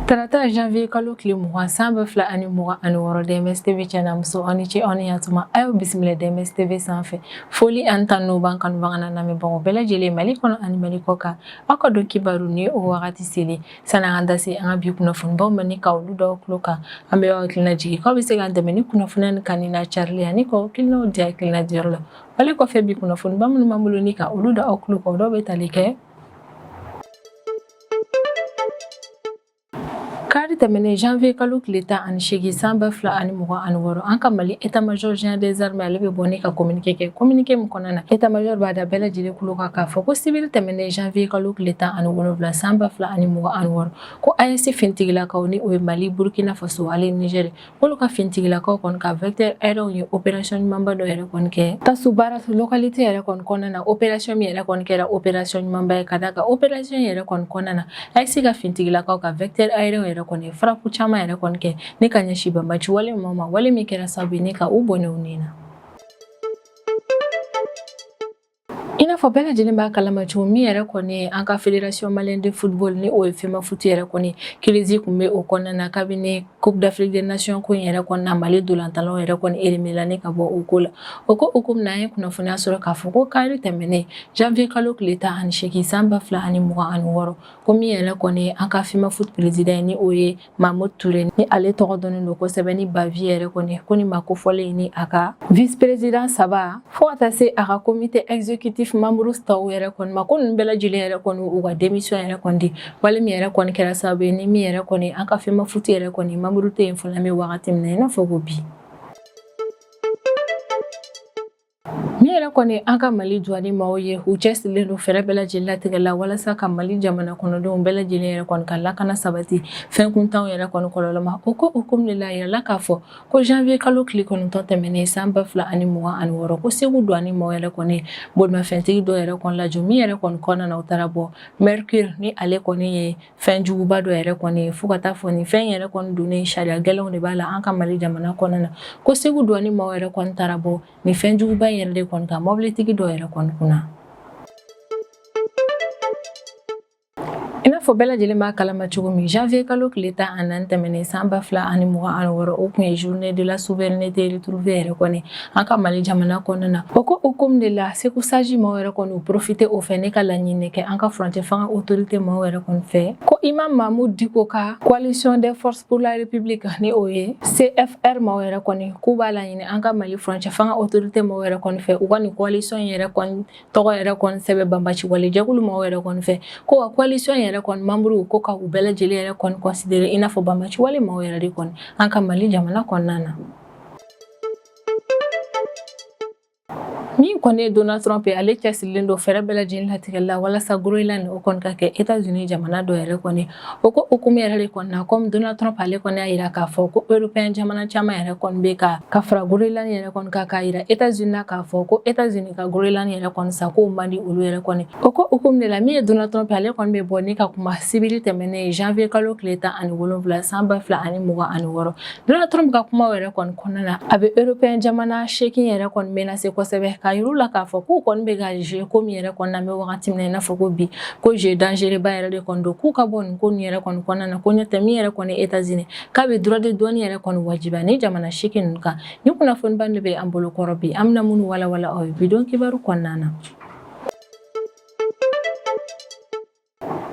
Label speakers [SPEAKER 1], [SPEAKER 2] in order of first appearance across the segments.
[SPEAKER 1] Tarata janvier kalo tile 20 san 2026, DMS TV cɛ n'a muso, aw ni ce, aw ni yantuma. A y'aw bisimila DMS TV sanfɛ. Foli ani tanu b'an kanubaga n'an lamɛnbagaw bɛɛ lajɛlen, Mali kɔnɔ ani Mali kɔ kan. Aw ka don kibaru ni o wagati selen. Sani an ka da se an ka bi kunnafonibaw ma ni ka olu da aw tulo kan, an bɛ aw hakilina jigin k'aw bɛ se k'an dɛmɛ ni kunnafoniya nin kanuni n'a carili ani k'aw hakilinaw di hakilina diyɔrɔ la. Wale kɔfɛ, bi kunnafoniba minnu b'an bolo ni ka olu da aw tulo kan, o dɔw bɛ tali kɛ: Kari tɛmɛnen janvier kalo tile 18 san 2026, an ka Mali état major général des armées, ale bɛ bɔ ni ka communiqué kɛ. Communiqué min kɔnɔna na, état major b'a da bɛɛ lajɛlen tulo kan k'a fɔ ko sibiri tɛmɛnen janvier kalo tile 17 san 2026, ko AES finitigilakaw, ni o ye Mali, Burkina Faso ale Niger, olu ka finitigilakaw kɔni ka vecteur aérien ye opération ɲumanba dɔ yɛrɛ kɔni kɛ Tasubaara localité yɛrɛ kɔni kɔnɔna na. Opération min yɛrɛ kɔni kɛra opération ɲumanba ye, ka d'a kan opération yɛrɛ kɔni kɔnɔna na, AES ka finitigilakaw ka vecteur aérien yɛrɛ kɔni frappe caman yɛrɛ kɔni kɛ ni ka ɲɛsin banbaanci wale ma, wale min kɛra sababu ye ni ka u bɔnɛ u ni na. I n'a fɔ bɛɛ lajɛlen b'a kalama cogo min yɛrɛ kɔni ye, an ka Fédération malienne de football, ni o ye FEMAFOOT yɛrɛ kɔni, crise tun bɛ o kɔnɔna na kabini Coupe d'Afrique des Nations ko in yɛrɛ kɔnɔna, Mali dolantalaw yɛrɛ kɔni éliminé ni ka bɔ o ko la. O ko hukumu na, an ye kunnafoniya sɔrɔ k'a fɔ ko kari tɛmɛnen janvier kalo tile 18 san 2026, ko min yɛrɛ kɔni ye an ka FEMAFOOT président ye, ni o ye Mahmoud Touré, ni ale tɔgɔ dɔnnen don kosɛbɛ ni Bavi yɛrɛ kɔni, ko ni maa kofɔlen ni a ka vice président saba, fo ka taa se a ka comité exécutif membre tɔw yɛrɛ kɔni ma, ko ninnu bɛɛ lajɛlen yɛrɛ kɔni u ka démission yɛrɛ kɔni di. Wale min yɛrɛ kɔni kɛra sababu ye ni min yɛrɛ kɔni an ka FEMAFOOT yɛrɛ kɔni membre tɛ yen fɔlɔ, an bɛ wagati min na i n'a fɔ ko bi. Min yɛrɛ kɔni an ka Mali douane maaw ye, u cɛsirilen don fɛɛrɛ bɛɛ lajɛlen latigɛ la walasa ka Mali jamana kɔnɔdenw bɛɛ lajɛlen yɛrɛ kɔni ka lakana sabati fɛn kuntanw yɛrɛ kɔni kɔlɔlɔ ma. O ko hukumu de la, a yirala k'a fɔ ko janvier kalo tile 9 tɛmɛnen san 2026, ko Segu douane maaw yɛrɛ kɔni bolimafɛntigi dɔ yɛrɛ kɔni lajɔ, min yɛrɛ kɔni kɔnɔna na, u taara bɔ mercure, ni ale kɔni ye fɛn juguba dɔ yɛrɛ kɔni ye, fo ka taa fɔ nin fɛn yɛrɛ kɔni donnen, sariya gɛlɛnw de b'a la an ka Mali jamana kɔnɔna na. Ko Segu douane maaw yɛrɛ kɔni taara bɔ nin fɛn juguba in yɛrɛ de kɔni kan mɔbilitigi dɔ yɛrɛ kɔni kunna. I n'a fɔ bɛɛ lajɛlen b'a kalama cogo min, janvier kalo tile 14 tɛmɛnen san 2026, o tun ye journée de la souveraineté retrouvée yɛrɛ kɔni an ka Mali jamana kɔnɔna na. O ko hukumu de la, Segu SAGI maaw yɛrɛ kɔni u profité o fɛ ne ka laɲini kɛ an ka furancɛ fanga autorité maaw yɛrɛ kɔni fɛ, ko Imam Mahmoud Dicko ka Coalition des forces pour la République, ni o ye CFR maaw yɛrɛ kɔni, k'u b'a laɲini an ka Mali furancɛ fanga autorité maaw yɛrɛ kɔni fɛ, u ka nin coalition yɛrɛ kɔni tɔgɔ yɛrɛ kɔni sɛbɛn banbaanci wale jɛkulu maaw yɛrɛ kɔni fɛ, ko ka coalition yɛrɛ kɔni membre, ko ka u bɛɛ lajɛlen yɛrɛ kɔni considérer i n'a fɔ banbaanci wale maaw yɛrɛ de kɔni an ka Mali jamana kɔnɔna na. Min kɔni ye Donald Trump ye, ale cɛsirilen don fɛɛrɛ bɛɛ lajɛlen latigɛ la walasa Groenland o kɔni ka kɛ États-Unis jamana dɔ yɛrɛ kɔni. O ko hukumu yɛrɛ de kɔni na, comme Donald Trump ale kɔni y'a yira k'a fɔ ko européen jamana caman yɛrɛ kɔni bɛ ka fara Groenland yɛrɛ kɔni kan, k'a yira États-Unis na k'a fɔ ko États-Unis ka Groenland yɛrɛ kɔni san, k'o man di olu yɛrɛ kɔni. O ko hukumu de la, min ye Donald Trump ale kɔni bɛ bɔ ni ka kuma sibiri tɛmɛnen janvier kalo tile 17 san 2026. Donald Trump ka kumaw yɛrɛ kɔni kɔnɔna na, a bɛ européen jamana 8 yɛrɛ kɔni menacer kosɛbɛ, k'a yir'u la k'a fɔ k'u kɔni bɛ ka jouer ko min yɛrɛ kɔni na, an bɛ wagati min na i n'a fɔ ko bi, ko jeu dangereux ba yɛrɛ de kɔni don, k'u ka bɔ nin ko nin yɛrɛ kɔni kɔnɔna na, ko ɲɛ tɛ min yɛrɛ kɔni États-Unis k'a bɛ droit de douane yɛrɛ kɔni wajibiya ni jamana 8 ninnu kan. Ni kunnafoniba de bɛ an bolo kɔrɔ bi, an bɛna minnu walawala aw ye bi don kibaru kɔnɔna na.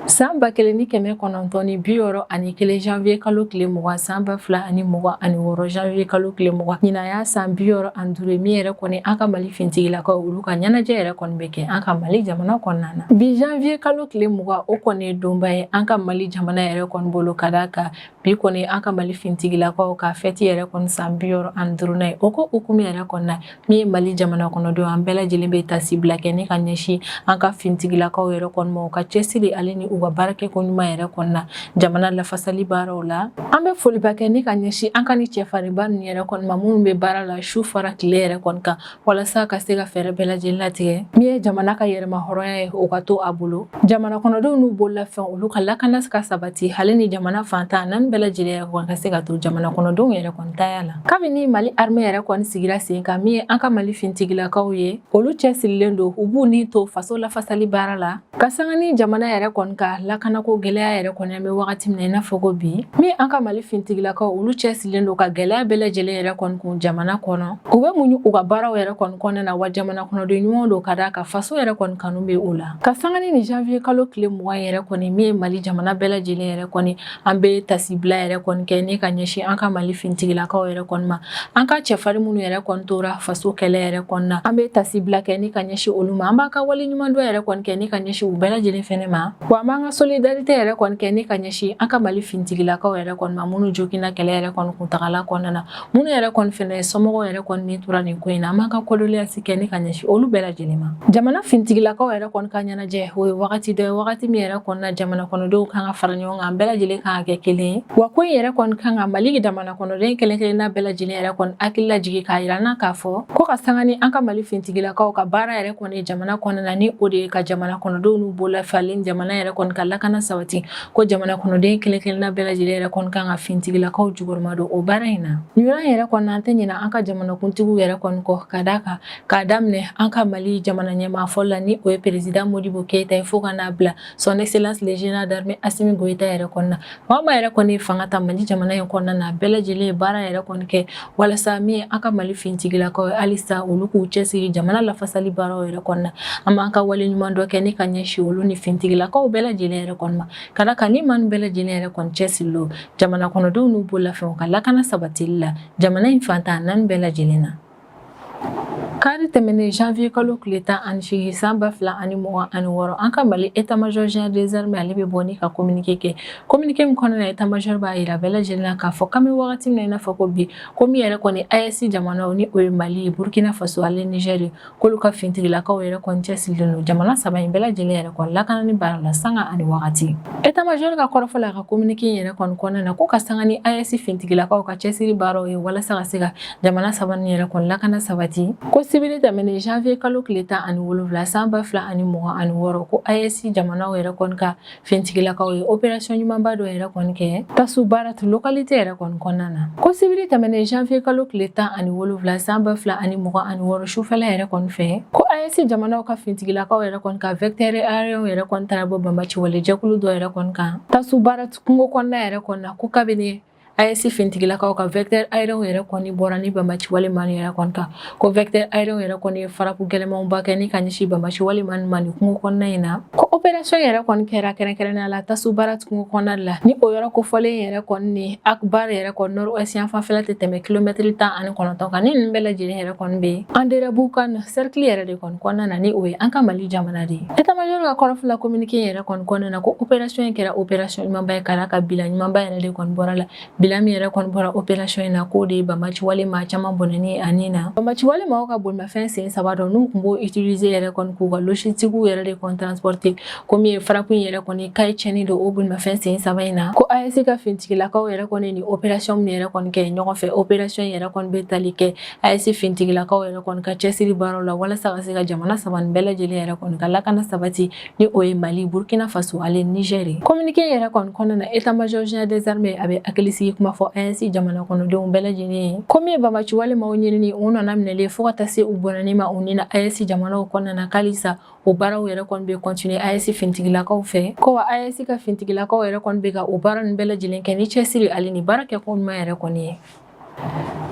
[SPEAKER 1] San 1961 janvier kalo tile 20 san 2026 janvier kalo tile 20, ɲinan y'a san 65 ye, min yɛrɛ kɔni an ka Mali finitigilakaw olu ka ɲɛnajɛ yɛrɛ kɔni bɛ kɛ an ka Mali jamana kɔnɔna na. Bi janvier kalo tile 20, o kɔni ye donba ye an ka Mali jamana yɛrɛ kɔni bolo, ka d'a kan bi kɔni an ka Mali finitigilakaw ka fɛti yɛrɛ kɔni san 65nan ye. O ko hukumu yɛrɛ kɔnɔna, min ye Mali jamana kɔnɔdenw, an bɛɛ lajɛlen bɛ taasibila kɛ ni ka ɲɛsin an ka finitigilakaw yɛrɛ kɔni ma, u ka cɛsiri ale ni u ka baarakɛko ɲuman yɛrɛ kɔni na jamana lafasali baaraw la. An bɛ foliba kɛ ni ka ɲɛsin an ka ni cɛfarinba ninnu yɛrɛ kɔni ma, minnu bɛ baara la su fara tile yɛrɛ kɔni kan, walasa ka se ka fɛɛrɛ bɛɛ lajɛlen latigɛ min ye jamana ka yɛrɛma hɔrɔnya ye, o ka to a bolo, jamana kɔnɔdenw n'u bololafɛn olu ka lakana ka sabati, ale ni jamana fantan naani bɛɛ lajɛlen yɛrɛ kɔni ka se ka to jamana kɔnɔdenw yɛrɛ kɔni taya la. Kabini Mali armée yɛrɛ kɔni sigira sen kan, min ye an ka Mali finitigilakaw ye, olu cɛsirilen don, u b'u ni to faso lafasali baara la, ka sanga ni jamana yɛrɛ kɔni ka kan lakanako gɛlɛya yɛrɛ kɔni an bɛ wagati min na i n'a fɔ ko bi, min an ka Mali fintigilakaw olu cɛsirilen don ka gɛlɛya bɛɛ lajɛlen yɛrɛ kɔni kun jamana kɔnɔ. U bɛ muɲu u ka baaraw yɛrɛ kɔni kɔnɔna na, wa jamana kɔnɔden ɲumanw don ka d'a kan faso yɛrɛ kɔni kanu bɛ u la. Ka sanga ni nin janvier kalo tile 20 yɛrɛ kɔni, min ye Mali jamana bɛɛ lajɛlen yɛrɛ kɔni, an bɛ tasibila yɛrɛ kɔni kɛ ni ka ɲɛsin an ka Mali fintigilakaw yɛrɛ kɔni ma, an ka cɛfarin minnu yɛrɛ kɔni tora faso kɛlɛ yɛrɛ kɔni na, an bɛ tasibila kɛ ni ka ɲɛsin olu ma. An b'a ka wale ɲuman dɔ yɛrɛ kɔni kɛ ni ka ɲɛsin u bɛɛ lajɛlen fɛnɛ ma, wa an b'an ka solidarité yɛrɛ kɔni kɛ ni ka ɲɛsin an ka Mali fintigilakaw yɛrɛ kɔni ma, minnu joginna kɛlɛ yɛrɛ kɔni kuntagala kɔnɔna na, minnu yɛrɛ kɔni fɛnɛ somɔgɔw yɛrɛ kɔni ni tora nin ko in na. An b'an ka condoléance kɛ ni ka ɲɛsin olu bɛɛ lajɛlen ma. Jamana fintigilakaw yɛrɛ kɔni ka ɲɛnajɛ, o ye wagati dɔ ye, wagati min yɛrɛ kɔni na jamana kɔnɔdenw kan ka fara ɲɔgɔn kan, bɛɛ lajɛlen kan ka kɛ kelen ye, wa ko in yɛrɛ kɔni kan ka Mali jamana kɔnɔden kelen kelenna bɛɛ lajɛlen yɛrɛ kɔni hakili lajigin k'a yira n'a k'a fɔ ko ka sanga ni an ka Mali fintigilakaw ka baara yɛrɛ kɔni jamana kɔnɔna na, ni o de ye ka jamana kɔnɔdenw n'u bolofalen jamana yɛrɛ kɔni ka lakana sabati, ko jamana kɔnɔden kelen kelenna bɛɛ lajɛlen yɛrɛ kɔni kan ka fintigilakaw jukɔrɔma don o baara in na. Ɲinan yɛrɛ kɔni, an tɛ ɲinɛ an ka jamanakuntigiw yɛrɛ kɔni kɔ, ka d'a kan k'a daminɛ an ka Mali jamana ɲɛmaa fɔlɔ la, ni o ye président Modibo Keyita ye, fo ka n'a bila son excellence le général d'armée Assimi Goïta yɛrɛ kɔni na. Maa o maa yɛrɛ kɔni ye fanga ta Mali jamana in kɔnɔna na, bɛɛ lajɛlen ye baara yɛrɛ kɔni kɛ walasa min ye an ka Mali fintigilakaw ye, halisa olu k'u cɛsiri jamana lafasali baaraw yɛrɛ kɔni na. An b'an ka wale ɲuman dɔ kɛ ni ka ɲɛsin olu ni fintigilakaw bɛɛ lajɛlen yɛrɛ kɔni ma, ka d'a kan ni maa ninnu bɛɛ lajɛlen yɛrɛ kɔni cɛsirilen don jamana kɔnɔdenw n'u bololafɛnw ka lakana sabatili la jamana in fan 14 bɛɛ lajɛlen na. Kari tɛmɛnen janvier kalo tile 18 san 2026, an ka Mali état-major général des armées ale bɛ bɔ ni ka communiqué kɛ. Communiqué min kɔnɔna na, état-major b'a yira bɛɛ lajɛlen na k'a fɔ k'an bɛ wagati min na i n'a fɔ ko bi, ko min yɛrɛ kɔni AES jamanaw, ni o ye Mali, Burkina Faso ale Niger, k'olu ka fintigilakaw yɛrɛ kɔni cɛsirilen don jamana saba in bɛɛ lajɛlen yɛrɛ kɔni lakanani baara la sanga ani wagati. État-major ka kɔrɔfɔ la, a ka communiqué yɛrɛ kɔni kɔnɔna na, ko ka sanga ni AES fintigilakaw ka cɛsiri baaraw ye walasa ka se ka jamana saba nin yɛrɛ kɔni lakana sabati, ko sibiri tɛmɛnen janvier kalo tile 17 san 2026, ko AES jamanaw yɛrɛ kɔni ka fintigilakaw ye opération ɲumanba dɔ yɛrɛ kɔni kɛ Tasubarat localité yɛrɛ kɔni kɔnɔna na. Ko sibiri tɛmɛnen janvier kalo tile 17 san 2026 sufɛla yɛrɛ kɔni fɛ, ko AES jamanaw ka fintigilakaw yɛrɛ kɔni ka vecteur aérien yɛrɛ kɔni taara bɔ banbaci wale jɛkulu dɔ yɛrɛ kɔni kan Tasubarat kungo kɔnɔna yɛrɛ kɔni na. Ko kabini AES fintigilakaw ka vecteur aérien yɛrɛ kɔni bɔra ni banbaci wale maa yɛrɛ kɔni kan, ko vecteur aérien yɛrɛ kɔni ye frappe gɛlɛnmanba kɛ ni ka ɲɛsin banbaci wale maa ma nin kungo kɔnɔna in na. Ko opération yɛrɛ kɔni kɛra kɛrɛnkɛrɛnnenya la Tasubarat kungo kɔnɔna la, ni o yɔrɔ kofɔlen yɛrɛ kɔni ni Akbar yɛrɛ kɔni nord-ouest yan fanfɛla tɛ tɛmɛ kilomɛtiri 19 kan. Ni ninnu bɛɛ lajɛlen yɛrɛ kɔni bɛ Anderamboukane cercle yɛrɛ de kɔni kɔnɔna na, ni o ye an ka Mali jamana de ye. État-major ka kɔrɔfɔ la communiqué yɛrɛ kɔni kɔnɔna na, ko opération in kɛra opération ɲumanba ye, ka d'a kan bilan ɲumanba yɛrɛ de kɔni bɔra la. Bilan min yɛrɛ kɔni bɔra opération in na, k'o de ye banbaci wale maa caman bɔnɛni ani na banbaci wale maaw ka bolimafɛn sen saba dɔ n'u tun b'o utiliser yɛrɛ kɔni k'u ka logistique yɛrɛ de kɔni transporter, ko min ye frappe in yɛrɛ kɔni k'a ye tiɲɛni don o bolimafɛn sen saba in na. Ko AES ka fintigilakaw yɛrɛ kɔni ni opération min yɛrɛ kɔni kɛ ɲɔgɔn fɛ, opération in yɛrɛ kɔni bɛ tali kɛ AES fintigilakaw yɛrɛ kɔni ka cɛsiri baaraw la walasa ka se ka jamana saba nin bɛɛ lajɛlen yɛrɛ kɔni ka lakana sabati, ni o ye Mali, Burkina Faso ale Niger ye. Communiqué yɛrɛ kɔni kɔnɔna na, état-major général des armées a bɛ hakilisigi kuma fɔ AES jamana kɔnɔdenw bɛɛ lajɛlen ye, ko min ye banbaci wale maaw ɲinini u nana minɛlen fo ka taa se u bɔnɛni ma u ni na AES jamanaw kɔnɔna na, k'alisa o baaraw yɛrɛ kɔni bɛ continuer AES fintigilakaw fɛ, ko wa AES ka fintigilakaw yɛrɛ kɔni bɛ ka o baara ninnu bɛɛ lajɛlen kɛ ni cɛsiri ale ni baara kɛko ɲuman yɛrɛ kɔni ye.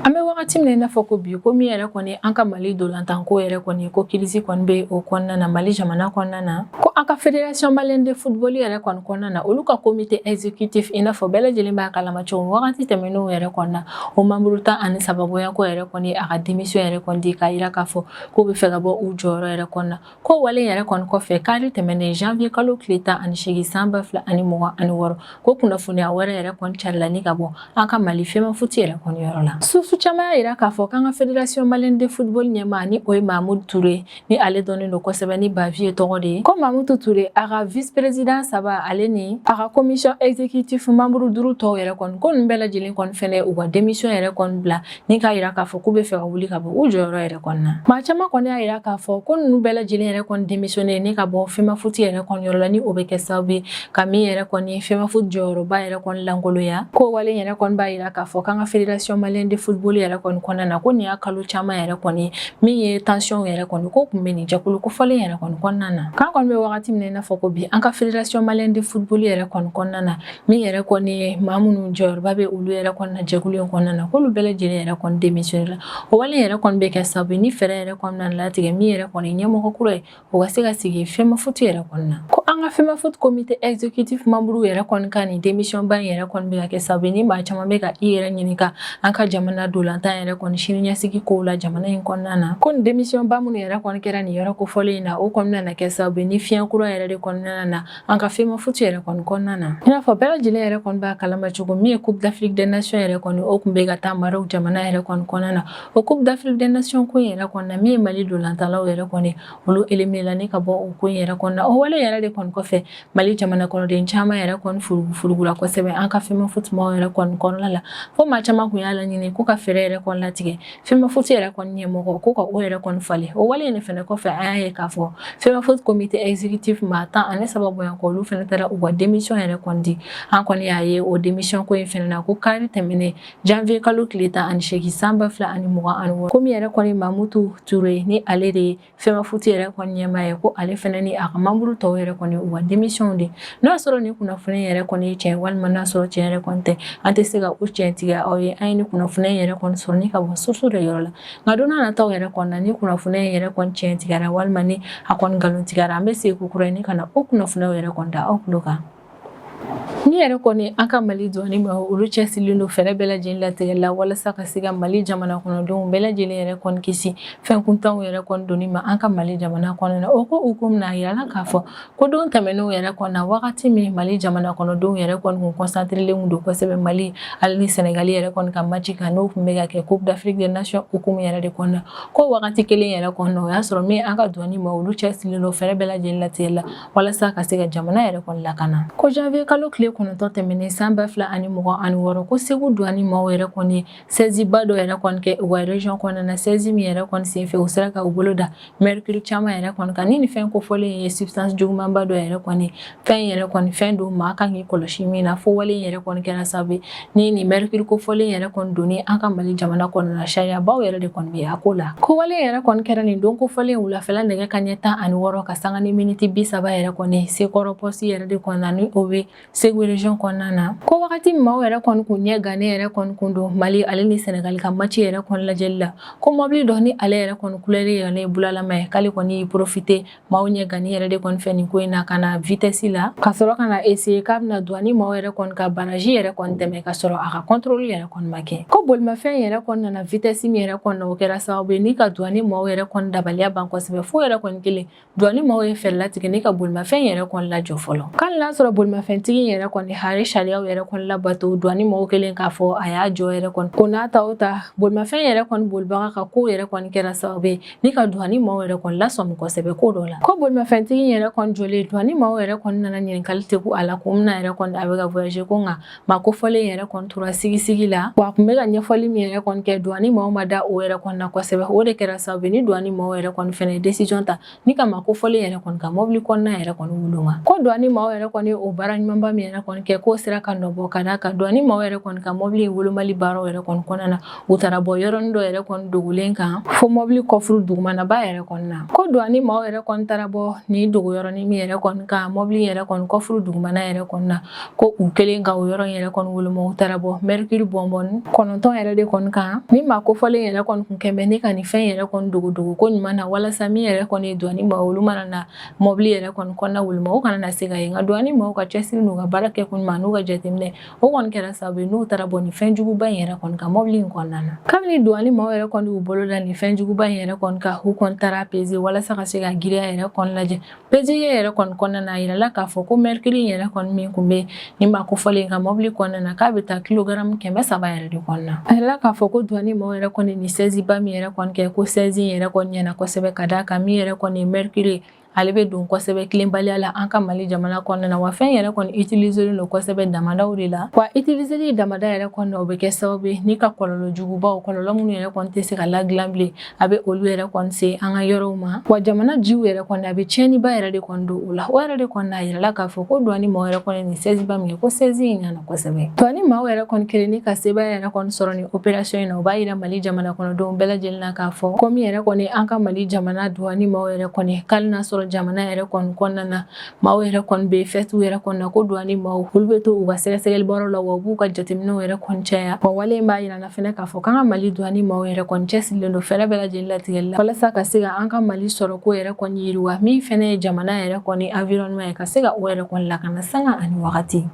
[SPEAKER 1] An bɛ wagati min na i n'a fɔ ko bi, ko min yɛrɛ kɔni an ka Mali dolantanko yɛrɛ kɔni, ko crise kɔni bɛ o kɔnɔna na Mali jamana kɔnɔna na, ko an ka fédération malienne de football yɛrɛ kɔni kɔnɔna na, olu ka comité exécutif, i n'a fɔ bɛɛ lajɛlen b'a kalama cogo wagati tɛmɛnenw yɛrɛ kɔnɔna na, o membre 13 bɔɲɔgɔnko yɛrɛ kɔni a ka démission yɛrɛ kɔni di k'a yira k'a fɔ k'u bɛ fɛ ka bɔ u jɔyɔrɔ yɛrɛ kɔnɔna na. Ko wale yɛrɛ kɔni kɔfɛ, kari tɛmɛnen janvier kalo tile 18 san 2026, ko kunnafoniya wɛrɛ yɛrɛ kɔni carila ni ka bɔ an ka Mali FEMAFOOT yɛrɛ kɔni yɔrɔ la. Source caman y'a yira k'a fɔ k'an ka fédération malienne de football ɲɛmaa, ni o ye Mamutu Ture, ni ale dɔnnen don kosɛbɛ ni Bavieux tɔgɔ de ye, ko Mamutu Ture, a ka vice président saba ale ni a ka commission exécutive membre duuru tɔw yɛrɛ kɔni, ko ninnu bɛɛ lajɛlen kɔni fɛnɛ u ka démission yɛrɛ kɔni bila ni k'a yira k'a fɔ k'u bɛ fɛ ka wuli ka bɔ u jɔyɔrɔ yɛrɛ kɔni na. Maa caman kɔni y'a yira k'a fɔ ko ninnu bɛɛ lajɛlen yɛrɛ kɔni démissionné ni ka bɔ FEMAFOOT yɛrɛ kɔni yɔrɔ la, ni o bɛ kɛ sababu ye ka min yɛrɛ kɔni FEMAFOOT jɔyɔrɔba yɛrɛ kɔni lankoloya. Ko wale yɛrɛ kɔni b'a yira k'a fɔ k'an ka fédération malienne de football yɛrɛ kɔni kɔnɔna na, ko nin y'a kalo caman yɛrɛ kɔni min ye tension yɛrɛ kɔni ko tun bɛ nin jɛkulu kofɔlen yɛrɛ kɔni kɔnɔna na. K'an kɔni bɛ wagati wagati min na i n'a fɔ ko bi, an ka Fédération malienne de football yɛrɛ kɔni kɔnɔna na, min yɛrɛ kɔni ye maa minnu jɔyɔrɔba bɛ olu yɛrɛ kɔni na jɛkulu in kɔnɔna na, k'olu bɛɛ lajɛlen yɛrɛ kɔni démissionné la. O wale yɛrɛ kɔni bɛ kɛ sababu ni fɛɛrɛ yɛrɛ kɔnɔna latigɛ, min yɛrɛ kɔni ɲɛmɔgɔ kura ye, o ka se ka sigi FEMAFOOT yɛrɛ kɔni na. Ko an ka FEMAFOOT comité exécutif membre yɛrɛ kɔni ka nin démission ba in yɛrɛ kɔni bɛ ka kɛ sababu ni maa caman bɛ ka i yɛrɛ ɲininka an ka jamana dolantan yɛrɛ kɔni sini ɲɛsigi kow la jamana in kɔnɔna na. Ko nin démission ba minnu yɛrɛ kɔni kɛra nin yɔrɔ kofɔlen in na, o kɔni nana kɛ sababu ni fiɲɛ kura yɛrɛ de kɔnɔna na an ka FEMAFOOT yɛrɛ kɔni kɔnɔna na. I n'a fɔ bɛɛ lajɛlen yɛrɛ kɔni b'a kalama cogo min ye, Coupe d'Afrique des Nations yɛrɛ kɔni, o tun bɛ ka taa Maroc jamana yɛrɛ kɔni kɔnɔna na. O Coupe d'Afrique des Nations ko in yɛrɛ kɔni na, min ye Mali dolantalaw yɛrɛ kɔni, olu éliminé la ni ka bɔ o ko in yɛrɛ kɔnɔna na. O wale yɛrɛ de kɔni kɔfɛ, Mali jamana kɔnɔden caman yɛrɛ kɔni furugufurugula kosɛbɛ an ka FEMAFOOT maaw yɛrɛ kɔni kɔnɔna la, fo maa caman kun y'a laɲini ko ka fɛɛrɛ yɛrɛ kɔni latigɛ FEMAFOOT yɛrɛ kɔni ɲɛmɔgɔ ko ka o yɛrɛ kɔni falen. O wale in de fɛnɛ kɔfɛ, an y'a ye k'a fɔ FEMAFOOT comité exécutif maa 13 bonya kɔ, olu fɛnɛ taara u ka démission yɛrɛ kɔni di. An kɔni y'a ye o démission ko in fɛnɛ na ko kari tɛmɛnen, janvier kalo tile 18, san 2026, ko min yɛrɛ kɔni Mamutu Ture, ni ale de ye FEMAFOOT yɛrɛ kɔni ɲɛmaa ye, ko ale fɛnɛ ni a ka membre tɔw yɛrɛ kɔni u ka démission di. N'o y'a sɔrɔ nin kunnafoni yɛrɛ kɔni ye tiɲɛ walima n'a sɔrɔ tiɲɛ yɛrɛ kɔni tɛ, an tɛ se ka o tiɲɛ tigɛ aw ye. An ye ni kunnafoni yɛrɛ kɔni sɔrɔ ni ka bɔ source dɔ yɔrɔ la, nka don n'a nataw yɛrɛ kɔni na, ni kunnafoni yɛrɛ kɔni tiɲɛ tigɛra walima ni a kɔni nkalon tigɛra, an bɛ segin ko kura ye ni ka na o kunnafoniw yɛrɛ kɔni da aw tulo kan. Ni yɛrɛ kɔni an ka Mali douane ma, olu cɛsirilen don fɛɛrɛ bɛɛ lajɛlen latigɛ la walasa ka se ka Mali jamana kɔnɔdenw bɛɛ lajɛlen yɛrɛ kɔni kisi fɛn kuntanw yɛrɛ kɔni donni ma an ka Mali jamana kɔnɔna na. O ko hukumu na, a yirala k'a fɔ ko don tɛmɛnenw yɛrɛ kɔni na, wagati min Mali jamana kɔnɔdenw yɛrɛ kɔni kun concentrelen don kosɛbɛ Mali ale ni Senegali yɛrɛ kɔni ka match kan, n'o tun bɛ ka kɛ Coupe d'Afrique des Nations hukumu yɛrɛ de kɔnɔna, ko wagati kelen yɛrɛ kɔnɔna, o y'a sɔrɔ min an ka douane ma, olu cɛsirilen don fɛɛrɛ bɛɛ lajɛlen latigɛ la walasa ka se ka jamana yɛrɛ kɔni lakana. Ko janvier kalo tile 9 tɛmɛnen, san 2026, ko Segu douane maaw yɛrɛ kɔni saisie ba dɔ yɛrɛ kɔni kɛ u ka région kɔnɔna na, saisie min yɛrɛ kɔni senfɛ, u sera ka u bolo da mercure caman yɛrɛ kɔni kan. Ni nin fɛn kofɔlen ye substance jugumanba dɔ yɛrɛ kɔni, fɛn yɛrɛ kɔni, fɛn don maa kan k'i kɔlɔsi min na, fo wale yɛrɛ kɔni kɛra sababu ni nin mercure kofɔlen yɛrɛ kɔni donni an ka Mali jamana kɔnɔna na, sariyabaw yɛrɛ de kɔni bɛ a ko la. Ko wale yɛrɛ kɔni kɛra nin don kofɔlen wulafɛla nɛgɛ kanɲɛ 16 ka sanga ni miniti 30 yɛrɛ kɔni, Sekɔrɔ poste yɛrɛ de kɔnɔna, ni o bɛ Segu région kɔnɔna na. Ko wagati min maaw yɛrɛ kɔni kun ɲɛ gannen yɛrɛ kɔni kun don Mali ale ni Senegali ka match yɛrɛ kɔni lajɛli la, ko mɔbili dɔ ni ale yɛrɛ kɔni couleur yɛrɛ ye bulalama ye, k'ale kɔni y'i profiter maaw ɲɛ ganni yɛrɛ de kɔni fɛ nin ko in na, ka na vitesse la ka sɔrɔ ka na essayer k'a bɛna douane maaw yɛrɛ kɔni ka barrage yɛrɛ kɔni tɛmɛ, ka sɔrɔ a ka contrôle yɛrɛ kɔni ma kɛ. Ko bolimafɛn yɛrɛ kɔni nana vitesse min yɛrɛ kɔni na, o kɛra sababu ye ni ka douane maaw yɛrɛ kɔni dabaliya ban kosɛbɛ, fo yɛrɛ kɔni kelen douane maaw ye fɛɛrɛ latigɛ ni ka bolimafɛn yɛrɛ kɔni lajɔ fɔlɔ. K'ale n'a sɔrɔ bolimafɛntigi yɛrɛ kɔni hari sariyaw yɛrɛ kɔni labato, douane maaw kelen k'a fɔ a y'a jɔ yɛrɛ kɔni ko n'a ta o ta, bolimafɛn yɛrɛ kɔni bolibaga ka ko yɛrɛ kɔni kɛra sababu ye ni ka douane maaw yɛrɛ kɔni lasɔmi kosɛbɛ ko dɔ la. Ko bolimafɛntigi yɛrɛ kɔni jɔlen, douane maaw yɛrɛ kɔni nana ɲininkali tegu a la ko mun na yɛrɛ kɔni a bɛ ka voyager, ko nka maa kofɔlen yɛrɛ kɔni tora sigisigi la, wa a tun bɛ ka ɲɛfɔli min yɛrɛ kɔni kɛ, douane maaw ma da o yɛrɛ kɔni na kosɛbɛ. O de kɛra sababu ye ni douane maaw yɛrɛ kɔni fɛnɛ décision ta ni ka maa kofɔlen yɛrɛ kɔni ka mɔbili kɔnɔna yɛrɛ kɔni woloma. Ko douane maaw yɛrɛ kɔni o baara ɲumanba min yɛrɛ kɔni kɛ, k'o sera ka nɔbɔ ka d'a kan douane maaw yɛrɛ kɔni ka mɔbili wolomali baaraw yɛrɛ kɔni kɔnɔna na, u taara bɔ yɔrɔnin dɔ yɛrɛ kɔni dogolen kan fo mɔbili coffre dugumanaba yɛrɛ kɔni na. Ko douane maaw yɛrɛ kɔni taara bɔ nin dogo yɔrɔnin min yɛrɛ kɔni kan mɔbili yɛrɛ kɔni coffre dugumana yɛrɛ kɔni na, ko u kelen ka o yɔrɔ yɛrɛ kɔni woloma, u taara bɔ mercure bonbonne 9 yɛrɛ de kɔni kan, ni maa kofɔlen yɛrɛ kɔni kun kɛn bɛ ni ka nin fɛn yɛrɛ kɔni dogo ko ɲuman na, walasa min yɛrɛ kɔni ye douane maaw, olu mana na mɔbili yɛrɛ kɔni kɔnɔna woloma, o kana na se ka ye. Nka douane maaw ka cɛsiri n'u ka baara kɛ ko ɲuman n'u ka jateminɛ, o kɔni kɛra sababu ye n'u taara bɔ nin fɛn juguba in yɛrɛ kɔni kan mɔbili in kɔnɔna na. Kabini douane maaw yɛrɛ kɔni y'u bolo da nin fɛn juguba in yɛrɛ kɔni kan, u kɔni taara peser walasa ka se ka giriya yɛrɛ kɔni lajɛ. Peseli yɛrɛ kɔni kɔnɔna na, a yirala k'a fɔ ko mercure in yɛrɛ kɔni min kun bɛ nin maa kofɔlen ka mɔbili kɔnɔna na, k'a bɛ taa kilogaramu 300 yɛrɛ de kɔnɔna. A yirala k'a fɔ ko douane maaw yɛrɛ kɔni nin saisie ba min yɛrɛ kɔni kɛ, ko saisie in yɛrɛ kɔni ɲɛna kosɛbɛ, ka d'a kan min yɛrɛ kɔni ye mercure ye, ale bɛ don kosɛbɛ tilenbaliya la an ka Mali jamana kɔnɔna na, wa fɛn yɛrɛ kɔni utiliser don kosɛbɛ damadaw de la, wa utiliseli damada yɛrɛ kɔni na, o bɛ kɛ sababu ye ni ka kɔlɔlɔ jugubaw, kɔlɔlɔ minnu yɛrɛ kɔni tɛ se ka ladilan bilen, a bɛ olu yɛrɛ kɔni se an ka yɔrɔw ma, wa jamana jiw yɛrɛ kɔni, a bɛ tiɲɛniba yɛrɛ de kɔni don o la. O yɛrɛ de kɔni a yirala k'a fɔ ko douane maaw yɛrɛ kɔni nin saisie ba min kɛ, ko saisie in ɲɛna kosɛbɛ. Douane maaw yɛrɛ kɔni kelen ni ka sebaaya yɛrɛ kɔni sɔrɔ nin opération in na, o b'a yira Mali jamana kɔnɔdenw bɛɛ lajɛlen na k'a fɔ ko min yɛrɛ kɔni an ka Mali jamana douane maaw yɛrɛ kɔni, k'ale n'a sɔrɔ sɔrɔ jamana yɛrɛ kɔni kɔnɔna na, maaw yɛrɛ kɔni bɛ fɛtiw yɛrɛ kɔni na, ko douane maaw olu bɛ to u ka sɛgɛsɛgɛli baaraw la, wa u b'u ka jateminɛw yɛrɛ kɔni caya. Wa wale in b'a yira na fɛnɛ k'a fɔ k'an ka Mali douane maaw yɛrɛ kɔni cɛsirilen don fɛɛrɛ bɛɛ lajɛlen latigɛli la walasa ka se ka an ka Mali sɔrɔko yɛrɛ kɔni yiriwa, min fɛnɛ ye jamana yɛrɛ kɔni environnement ye, ka se ka o yɛrɛ kɔni lakana sanga ani wagati.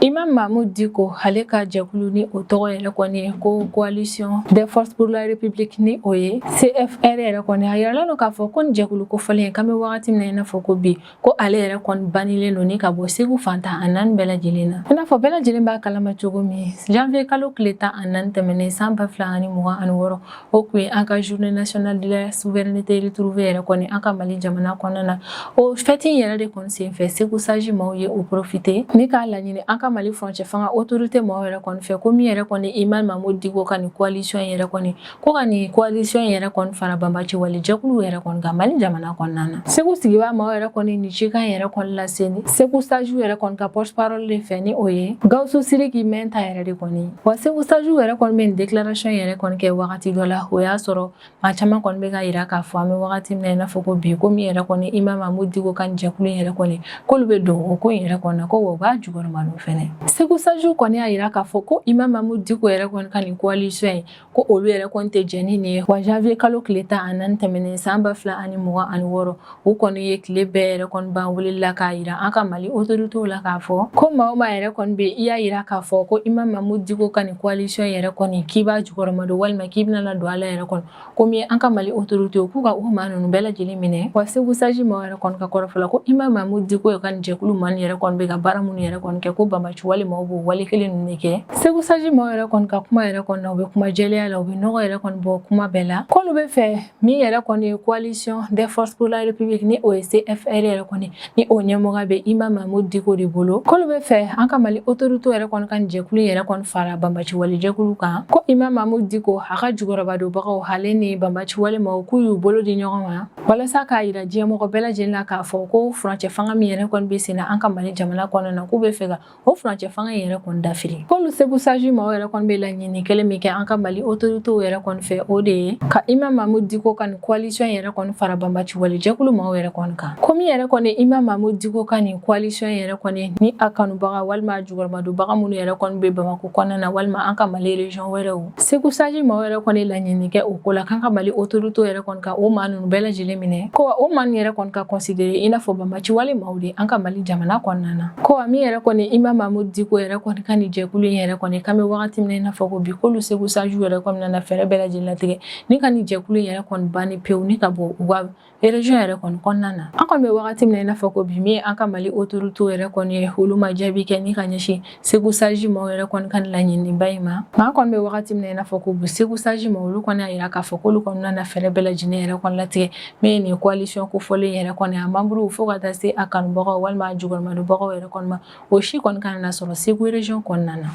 [SPEAKER 1] Imam Mahmoud Dicko, ale ka jɛkulu ni o tɔgɔ yɛrɛ kɔni ye ko Coalition des forces pour la République, ni o ye CFR yɛrɛ kɔni, a yiralen don k'a fɔ ko nin jɛkulu kofɔlen, k'an bɛ wagati min na i n'a fɔ ko bi, ko ale yɛrɛ kɔni bannilen don ni ka bɔ Segu fan 14 bɛɛ lajɛlen na. I n'a fɔ bɛɛ lajɛlen b'a kalama cogo min, janvier kalo tile 14 tɛmɛnen san 2026, o tun ye an ka Journée nationale de la souveraineté retrouvée yɛrɛ kɔni an ka Mali jamana kɔnɔna na. O fɛti in yɛrɛ de kɔni senfɛ, Segu Sage maaw ye o profiter ni k'a laɲini an ka Mali furancɛ fanga autorité maaw yɛrɛ kɔni fɛ, ko min yɛrɛ kɔni Imam Mahmoud Dicko ka nin coalition yɛrɛ kɔni, ko ka nin coalition yɛrɛ kɔni fara banbaci wale jɛkulu yɛrɛ kɔni kan Mali jamana kɔnɔna na. Segu sigibaa maaw yɛrɛ kɔni nin cikan yɛrɛ kɔni lase ni Segu Sage yɛrɛ kɔni ka porte parole de fɛ, ni o ye Gawusu Siriki Mɛnta yɛrɛ de kɔni. Wa Segu Sage yɛrɛ kɔni bɛ nin déclaration yɛrɛ kɔni kɛ wagati dɔ la, o y'a sɔrɔ maa caman kɔni bɛ ka yira k'a fɔ an bɛ wagati min na i n'a fɔ ko bi, ko min yɛrɛ kɔni Imam Mahmoud Dicko ka nin jɛkulu in yɛrɛ kɔni, k'olu bɛ don o ko in yɛrɛ kɔni na, ko wa u b'a jukɔrɔma don fɛnɛ. Segu Sage kɔni y'a yira k'a fɔ ko Imam Mahmoud Dicko yɛrɛ kɔni ka nin coalition in, ko olu yɛrɛ kɔni tɛ jɛn ni nin ye. Wa janvier kalo tile 14 tɛmɛnen san 2026, u kɔni ye tile bɛɛ yɛrɛ kɔni ban weleli la k'a yira an ka Mali autorités la k'a fɔ ko maa o maa yɛrɛ kɔni bɛ i y'a yira k'a fɔ ko Imam Mahmoud Dicko ka nin coalition yɛrɛ kɔni, k'i b'a jukɔrɔma don walima k'i bɛna na don a la yɛrɛ kɔni, ko min ye an ka Mali autorités, k'u ka o maa ninnu bɛɛ lajɛlen minɛ. Wa Segu Sage maaw yɛrɛ kɔni ka kɔrɔfɔ la, ko Imam Mahmoud Dicko ka nin jɛkulu maa yɛrɛ kɔni bɛ ka baara minnu yɛrɛ kɔni kɛ, ko banbaci wale maaw b'o wale kelen ninnu de kɛ. Segu Sage maaw yɛrɛ kɔni ka kuma yɛrɛ kɔni na, u bɛ kuma jɛlenya la, u bɛ nɔgɔ yɛrɛ kɔni bɔ kuma bɛɛ la, k'olu bɛ fɛ min yɛrɛ kɔni ye Coalition des forces pour la République, ni o ye CFR yɛrɛ kɔni, ni o ɲɛmɔgɔ bɛ Imam Mahmoud Dicko de bolo, k'olu bɛ fɛ an ka Mali autorité yɛrɛ kɔni ka nin jɛkulu yɛrɛ kɔni fara banbaci wale jɛkulu kan, ko Imam Mahmoud Dicko a ka jukɔrɔmadonbagaw, ale ni banbaci wale maaw, k'u y'u bolo di ɲɔgɔn ma walasa k'a yira diɲɛmɔgɔ bɛɛ lajɛlen na k'a fɔ ko furancɛ fanga min yɛrɛ kɔni bɛ sen na an ka Mali jamana kɔnɔna na, k'u bɛ fɛ ka o furancɛ fanga in yɛrɛ kɔni dafiri. K'olu Segu Sage maaw yɛrɛ kɔni bɛ laɲini kelen min kɛ an ka Mali autorités yɛrɛ kɔni fɛ, o de ye ka Imam Mahmoud Dicko ka nin coalition yɛrɛ kɔni fara banbaci wale jɛkulu maaw yɛrɛ kɔni kan. Ko min yɛrɛ kɔni Imam Mahmoud Dicko ka nin coalition yɛrɛ kɔni, ni a kanubaga walima a jukɔrɔmadonbaga minnu yɛrɛ kɔni bɛ Bamakɔ kɔnɔna na walima an ka Mali région wɛrɛw, Segu Sage maaw yɛrɛ kɔni laɲini kɛ o ko la k'an ka Mali autorités yɛrɛ kɔni ka o maa ninnu bɛɛ lajɛlen minɛ, ko wa o maa ninnu yɛrɛ kɔni ka considérer i n'a fɔ banbaci wale maaw de an ka Mali jamana kɔnɔna na. Ko wa min yɛrɛ kɔni Imam Mahmoud Dicko yɛrɛ kɔni ka nin jɛkulu in yɛrɛ kɔni, k'an bɛ wagati min na i n'a fɔ ko bi, k'olu Segu Sage yɛrɛ kɔni nana fɛɛrɛ bɛɛ lajɛlen latigɛ ni ka nin jɛkulu in yɛrɛ kɔni banni pewu ni ka bɔ u ka région yɛrɛ kɔni kɔnɔna na. An kɔni bɛ wagati min na i n'a fɔ ko bi, min ye an ka Mali autorités yɛrɛ kɔni ye, olu ma jaabi kɛ ni ka ɲɛsin Segu Sage maaw yɛrɛ kɔni ka nin laɲiniba in ma. Nka an kɔni bɛ wagati min na i n'a fɔ ko bi, Segu Sage maaw olu kɔni y'a yira k'a fɔ k'olu kɔni nana fɛɛrɛ bɛɛ lajɛlen yɛrɛ kɔni latigɛ min ye nin coalition kofɔlen yɛrɛ kɔni, a membre fo ka taa se a kanubagaw walima a jukɔrɔmadonbagaw yɛrɛ kɔni ma, o si kɔni kana na sɔrɔ Segu région kɔnɔna na.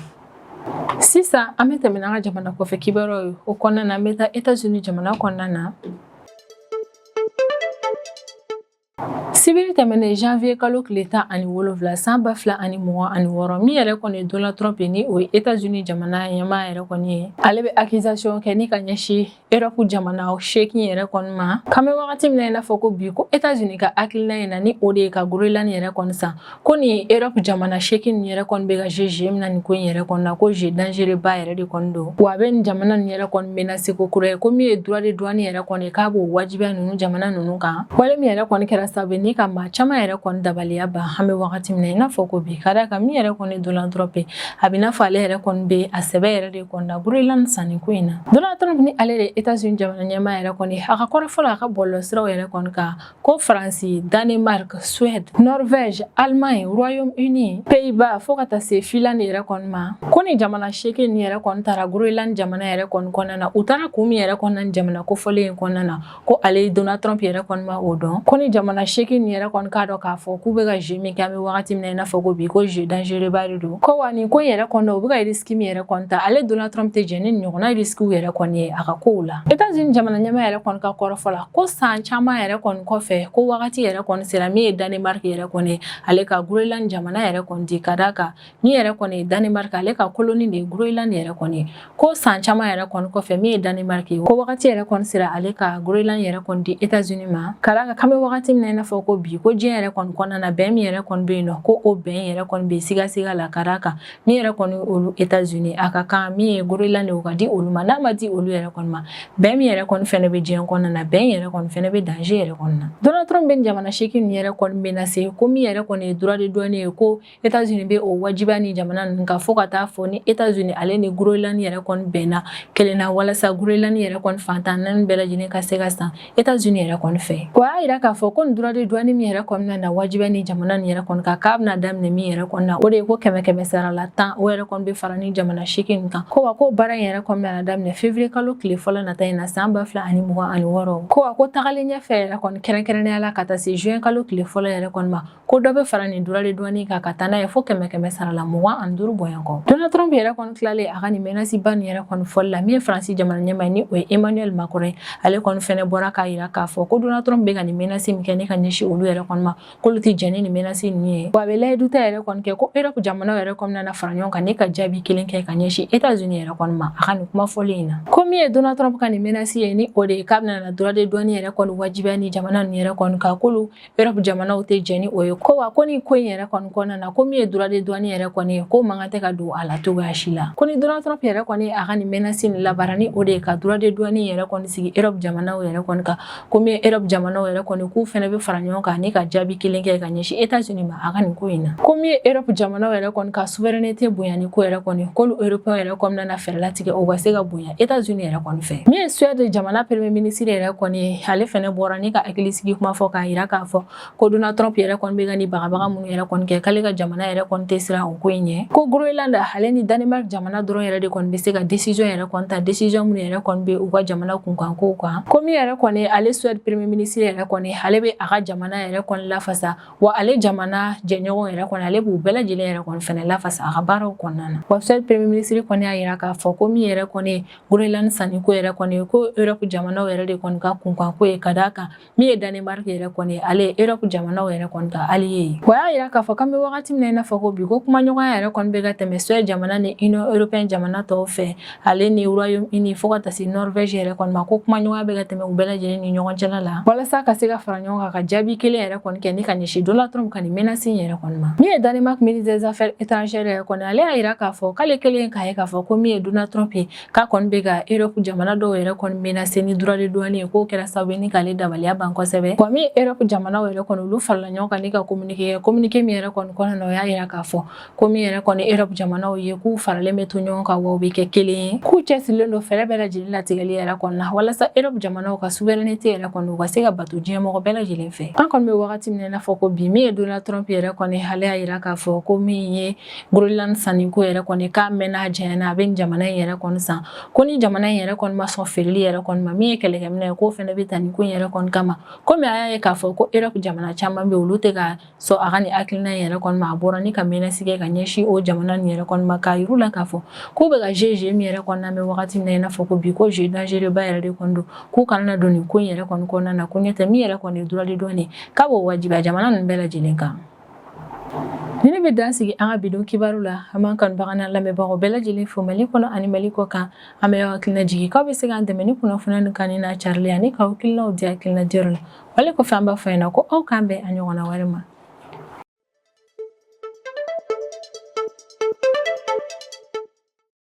[SPEAKER 1] Sisan an bɛ tɛmɛ n'an ka jamana kɔfɛ kibaruyaw ye. O kɔnɔna na, an bɛ taa États-Unis jamana kɔnɔna na. Sibiri tɛmɛnen janvier kalo tile 17 san 2026, min yɛrɛ kɔni ye Donald Trump ye, ni o ye États-Unis jamana ɲɛmaa yɛrɛ kɔni ye, ale bɛ accusation kɛ ni ka ɲɛsin Europe jamana 8 yɛrɛ kɔni ma, k'an bɛ wagati min na i n'a fɔ ko bi, ko États-Unis ka hakilina in na, ni o de ye ka Groenland yɛrɛ kɔni san, ko nin Europe jamana 8 nin yɛrɛ kɔni bɛ ka jeu min na nin ko in yɛrɛ kɔni na, ko jeu dangereux ba yɛrɛ de kɔni don. Wa a bɛ nin jamana nin yɛrɛ kɔni menacer ko kura ye, ko min ye droit de douane yɛrɛ kɔni, k'a b'o wajibiya ninnu jamana ninnu kan. Wale min yɛrɛ kɔni kɛra sababu ye ni ka maa caman yɛrɛ kɔni dabaliya ban an bɛ wagati min na i n'a fɔ ko bi, ka d'a kan min yɛrɛ kɔni Donald Trump ye, a bɛ n'a fɔ ale yɛrɛ kɔni bɛ a sɛbɛ yɛrɛ de kɔni na Groenland sanni ko in na. Donald Trump, ni ale de États-Unis jamana ɲɛmaa yɛrɛ kɔni, a ka kɔrɔfɔ la a ka bɔlɔlɔsiraw yɛrɛ kɔni kan, ko Faransi, Danemark, Suède, Norvège, Allemagne, Royaume-Uni, Pays-Bas, fo ka taa se Finlande yɛrɛ kɔni ma, ko ni jamana 8 nin yɛrɛ kɔni taara Groenland jamana yɛrɛ kɔni kɔnɔna na. U taara kun min yɛrɛ kɔnɔna ni jamana kofɔlen in kɔnɔna na, ko ale Donald Trump yɛrɛ kɔni ma o dɔn. Ko ni jamana 8 nin yɛrɛ kɔni k'a dɔn k'a fɔ k'u bɛ ka jeu min kɛ an bɛ wagati min na i n'a fɔ ko bi, ko jeu dangereux ba de don. Ko wa nin ko in yɛrɛ kɔni u bɛ ka risque min yɛrɛ kɔni ta, ale Donald Trump tɛ jɛn ni nin ɲɔgɔnna risque yɛrɛ kɔni ye a ka kow la. États-Unis jamana ɲɛmaa yɛrɛ kɔni ka kɔrɔfɔ la, ko san caman yɛrɛ kɔni kɔfɛ, ko wagati yɛrɛ kɔni sera min ye Danemark yɛrɛ kɔni ale ka Groenland jamana yɛrɛ kɔni di, ka d'a kan min yɛrɛ kɔni ye Danemark, ale ka colonie de ye Groenland yɛrɛ kɔni ye. Ko san caman yɛrɛ kɔni kɔfɛ, min ye Danemark ye, ko wagati yɛrɛ kɔni sera ale ka Groenland yɛrɛ kɔni di États-Unis ma, ka d'a kan k'an bɛ wagati min na i n'a fɔ ko bi, ko diɲɛ yɛrɛ kɔni kɔnɔna na, bɛn min yɛrɛ kɔni bɛ yen nɔ, ko o bɛn yɛrɛ kɔni bɛ sigasiga la, ka d'a kan min yɛrɛ kɔni olu États-Unis, a ka kan min ye Groenland ye, o ka di olu ma. N'a ma di olu yɛrɛ kɔni ma, bɛn min yɛrɛ kɔni fɛnɛ bɛ diɲɛ kɔnɔna na, bɛn yɛrɛ kɔni fɛnɛ bɛ danger yɛrɛ kɔni na. Donald Trump bɛ jamana 8 ninnu yɛrɛ kɔni menacer ko min yɛrɛ kɔni ye droit de douane ye, ko États-Unis bɛ o wajibiya ni jamana ninnu kan, fo ka taa fɔ ni États-Unis ale ni Groenland yɛrɛ kɔni bɛnna kelen na, walasa Groenland yɛrɛ kɔni fantan naani bɛɛ lajɛlen ka se ka san États-Unis yɛrɛ kɔni fɛ. O y'a yira k'a fɔ ko nin droit de douane min yɛrɛ kɔni bɛna wajibiya ni jamana nin yɛrɛ kɔni kan, k'a bɛna daminɛ min yɛrɛ kɔni na, o de ye ko 100 100%, o yɛrɛ kɔni bɛ fara ni jamana 8 nin kan. Ko wa ko baara in yɛrɛ kɔni bɛna daminɛ février kalo tile fɔlɔ nata in na san 2026. Ko wa ko tagalen ɲɛfɛ yɛrɛ kɔni, kɛrɛnkɛrɛnnenya la ka taa se juin kalo tile fɔlɔ yɛrɛ kɔni ma, ko dɔ bɛ fara nin droit de douane kan ka taa n'a ye fo 125% bɔɲɔgɔn kɔ. Donald Trump yɛrɛ kɔni tilalen a ka nin menace ba nin yɛrɛ kɔni fɔli la, min ye Faransi jamana ɲɛmaa ye, ni o ye Emmanuel Macron ye, ale kɔni fɛnɛ bɔra k'a yira k'a fɔ ko Donald Trump bɛ ka nin menace min kɛ ne ka ɲɛsin olu yɛrɛ kɔni ma, k'olu tɛ jɛn ni nin menace ninnu ye. Wa a bɛ layidu ta yɛrɛ kɔni kɛ ko Europe jamanaw yɛrɛ kɔni nana fara ɲɔgɔn kan ne ka jaabi kelen kɛ ka ɲɛsin États-Unis yɛrɛ kɔni ma. A ka nin kuma fɔlen in na, ko min ye Donald Trump ka nin menace ye, ni o de ye k'a bɛna na droit de douane yɛrɛ kɔni wajibiya ni jamana ninnu yɛrɛ kɔni kan, k'olu Europe jamanaw tɛ jɛn ni o ye. Ko wa ko ni ko in yɛrɛ kɔni kɔnɔna na, ko min ye droit de douane yɛrɛ kɔni ye, ko man kan tɛ ka don a la cogoya si la. Ko ni Donald Trump yɛrɛ kɔni a ka nin menace nin labaara, ni o de ye ka droit de douane yɛrɛ kɔni sigi Europe jamanaw yɛrɛ kɔni kan, ko min ye Europe jamanaw yɛrɛ kɔni, k'u fɛnɛ bɛ fara ɲɔgɔn kan ni ka jaabi kelen kɛ ka ɲɛsin États-Unis ma a ka nin ko in na. Ko min ye Europe jamanaw yɛrɛ kɔni ka souveraineté bonya ni ko yɛrɛ kɔni, k'olu Européens yɛrɛ kɔni nana fɛɛrɛ latigɛ o ka se ka bonya États-Unis yɛrɛ kɔni fɛ. Min ye Suède jamana premier ministre yɛrɛ kɔni ye, ale fɛnɛ bɔra ni ka hakilisigi kuma fɔ k'a yira k'a fɔ ko Donald Trump yɛrɛ kɔni bɛ ka nin bagabaga minnu yɛrɛ kɔni kɛ, k'ale ka jamana yɛrɛ kɔni tɛ siran o ko in ɲɛ. Ko Groenland ale ni Danemark jamana dɔrɔn yɛrɛ de kɔni bɛ se ka décision yɛrɛ kɔni ta, décision minnu yɛrɛ kɔni bɛ u ka jamana kunkankow kan. Ko min yɛrɛ kɔni ale Suède premier ministre yɛrɛ kɔni, ale bɛ a ka jamana yɛrɛ kɔni lafasa, wa ale jamana jɛɲɔgɔn yɛrɛ kɔni, ale b'u bɛɛ lajɛlen yɛrɛ kɔni fɛnɛ lafasa a ka baaraw kɔnɔna na. Wa Suède premier ministre kɔni y'a yira k'a fɔ ko min yɛrɛ kɔni Groenland sanniko yɛrɛ kɔni, ko Europe jamanaw yɛrɛ de kɔni ka kunkanko ye, ka d'a kan min ye Danemark yɛrɛ kɔni, ale ye Europe jamanaw yɛrɛ kɔni ka allié ye. Wa y'a yira k'a fɔ k'an bɛ wagati min na i n'a fɔ ko bi, ko kumaɲɔgɔnya yɛrɛ kɔni bɛ ka tɛmɛ Suède jamana ni Union européenne jamana tɔw fɛ, ale ni Royaume-Uni, fo ka taa se Norvège yɛrɛ kɔni ma, ko kumaɲɔgɔnya bɛ ka tɛmɛ u bɛɛ lajɛlen ni ɲɔgɔn cɛla la, walasa ka se ka fara ɲɔgɔn kan ka jaabi kelen yɛrɛ kɔni kɛ ni ka ɲɛsin Donald Trump ka nin menace in yɛrɛ kɔni ma. Min ye Danemark ministre des Affaires étrangères yɛrɛ kɔni, ale y'a yira k'a fɔ k'ale kɛlen k'a ye k'a fɔ ko min ye Donald Trump ye, k'a kɔni bɛ ka Europe jamana dɔw yɛrɛ kɔni menacer ni droit de douane ye, k'o kɛra sababu ye ni k'ale dabaliya ban kosɛbɛ. Wa min ye Europe jamanaw yɛrɛ kɔni, olu farala ɲɔgɔn kan ni ka communiqué kɛ, communiqué min yɛrɛ kɔni kɔnɔna na, o y'a yira k'a fɔ ko min yɛrɛ kɔni Europe jamanaw ye, k'u faralen bɛ to ɲɔgɔn kan, wa u bɛ kɛ kelen ye, k'u cɛsirilen don fɛɛrɛ bɛɛ lajɛlen latigɛli yɛrɛ kɔni na, walasa Europe jamanaw ka souveraineté yɛrɛ kɔni, u ka se ka bato diɲɛ mɔgɔ bɛɛ lajɛlen fɛ. An kɔni bɛ wagati min na i n'a fɔ ko bi, min ye Donald Trump yɛrɛ kɔni, ale y'a yira k'a fɔ ko min ye Groenland sanniko yɛrɛ kɔni, k'a mɛnna a janyana, a bɛ nin jamana in yɛrɛ kɔni san. Ko ni jamana in yɛrɛ kɔni ma sɔn feereli yɛrɛ kɔni ma, min ye kɛlɛkɛminɛ ye, k'o fɛnɛ bɛ ta nin ko in yɛrɛ kɔni kama. Komi a y'a ye k'a fɔ ko Europe jamana caman bɛ yen, olu tɛ ka sɔn a ka nin hakilina in yɛrɛ kɔni ma, a bɔra ni ka menace kɛ ka ɲɛsin o jamana nin yɛrɛ kɔni ma, k'a yir'u la k'a fɔ k'u bɛ ka jeu min yɛrɛ kɔni na, an bɛ wagati min na i n'a fɔ ko bi, ko jeu dangereux ba yɛrɛ de kɔni don, k'u kana na don nin ko in yɛrɛ kɔni kɔnɔna na, ko ɲɛ tɛ min yɛrɛ kɔni ye droit de douane ye, k'a b'o wajibiya jamana ninnu bɛɛ lajɛlen kan. Ni ne bɛ dan sigi an ka bidon kibaru la, an b'an kanubaga n'an lamɛnbagaw bɛɛ lajɛlen fo Mali kɔnɔ ani Mali kɔ kan. An bɛ aw hakilina jigin k'aw bɛ se k'an dɛmɛ ni kunnafoniya nin kanuni n'a carili ani k'aw hakilinaw di hakilina diyɔrɔ la. Wale kɔfɛ, an b'a fɔ ɲɛna ko aw k'an bɛn a ɲɔgɔnna wɛrɛ ma.